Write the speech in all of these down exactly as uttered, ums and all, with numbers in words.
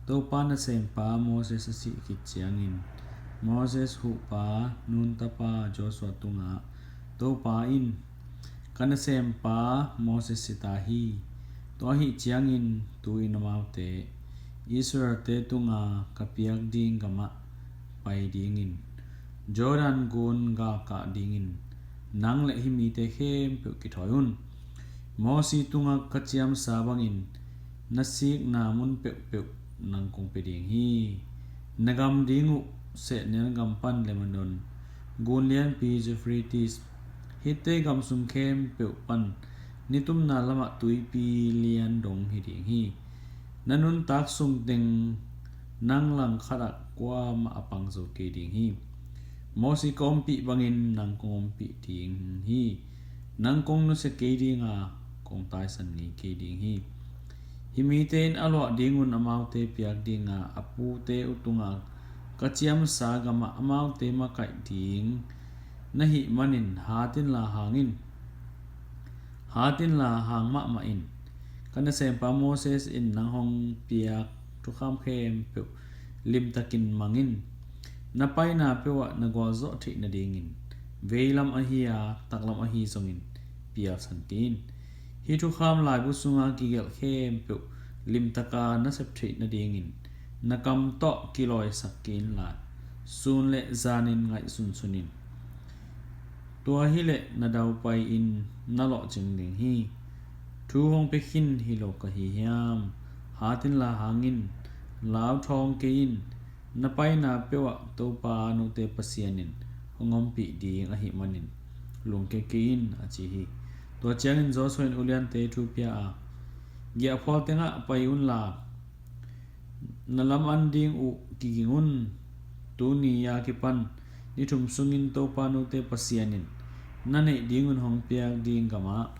Topa nasempa Moses a sih khit ciangin Moses huhpa Nun tapa Joshua tungah Topa in, "Ka nasempa Moses si ta hi. Tua ahih ciangin tu-in amaute Israelte tunga ka piak ding gamah pai dingin Jordan gun galkah dingin nang le hih mite khempeuh kithawi un. Mosi tungah ka ciamsa bangin na sikna mun peuhpeuh nang kong pia ding hi. Na gam ding uh sehnel gam pan Lebanon gun lianpi Euphrates, hihte gam sung khempeuh pan nitumna lamah tuipi lian dong hi ding hi. Na nuntak sung teng nang langkhatah kuamah a pang zo kei ding hi. Mosi ka ompih bangin nang kong ompih ding hi. Nang kong nusia kei ding a, kong taisan ngei kei ding hi. Hih mite in a luah dingun amaute piak ding a, a pute uh tunga ka ciamsa gamah amaute makaih ding na hih manin hat inla hang in. Hat inla hang mahmah in. Ka nasempa Moses in nang hong piak thukham khempeuh limtakin mang in. Na paina peuhah na gualzawh theih nadingin veilam ahi a, taklam ahi zongin pialsan kei in. Hih thukham laibu sunga kigelh khempeuh limtaka na sep theih nadingin na kam tawh kilawisak kei inla, sun le zanin ngaihsunsun in. Tua hileh na daupai-in na lawhcing ding hi. Thu hong pia khin hi lo ka hi hiam? Hat inla hang in. Lauthawng kei in. Na paina peuhah Topa note Pasian in hong ompih ding ahih manin lungkia kei in," a ci hi. Tua ciangin Joshua in uliante thu pia a, "Giahphual tengah pai unla, na lam an ding uh kiging un. Tuni a kipan ni thum sungin Topa note Pasian in na neih dingun hong piak ding gamah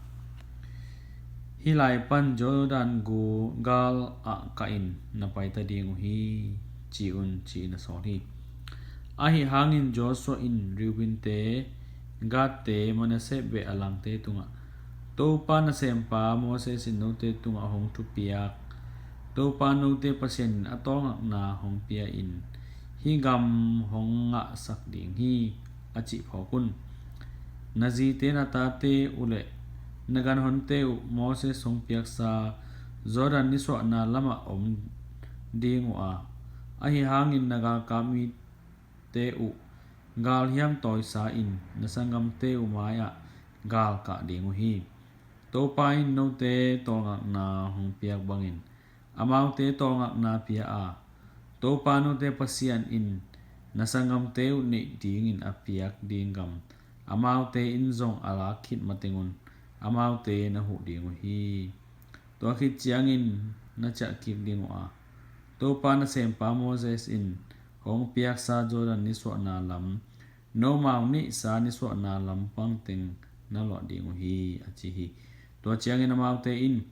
hih lai pan Jordan gu gal ah kah in na paita ding uh hi, ci un," ci-in a sawl hi. Ahi hangin Joshua in Reubente, Gadte, Manasseh beh a langte tungah, "Topa nasempa Moses in note tungah hong thupiak Topa note Pasian in a tawlngakna hong pia in hih gam hong ngahsak ding hi," a cih phawk un. "Na zite, na tate uh le na ganhonte uh Moses hong piaksa Jordan nisuahna lamah om ding uh a, ahi hangin na galkap mite uh galhiam tawisa in na sanggamte uh mai-ah galkah ding uh hi. Topa in note tawlngakna hong piak bangin amaute tawlngakna pia a, Topa note Pasian in na sanggamte uh neih dingin a piak ding gam amaute in zong a lak khit matengun amaute na huh ding uh hi. Tua khit ciangin na ciahkik ding uh a, Topa nasempa Moses in hong piaksa Jordan nisuahna lam nomau neihsa nisuahna lampang teng na luah ding uh hi," a ci hi. Tua ciangin amaute in,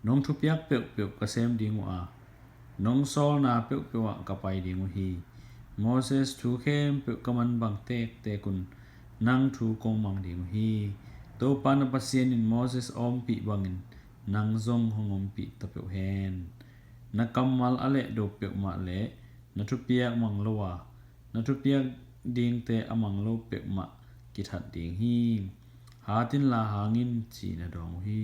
"Nong thupiak peuhpeuh ka sem ding uh a, nong sawlna peuhpeuh ah ka pai ding uh hi. Moses thu khempeuh ka man bang tektek un nang thu kong mang ding uh hi. Topa na Pasian in Moses a ompih bangin nang zong hong ompih ta peuh hen. Na kammal a lehdo peuhmah le na thupiak mang lo a, na thupiak dingte a mang lo peuhmah kithat ding hi. Hat inla hang in," ci-in a dawng uh hi.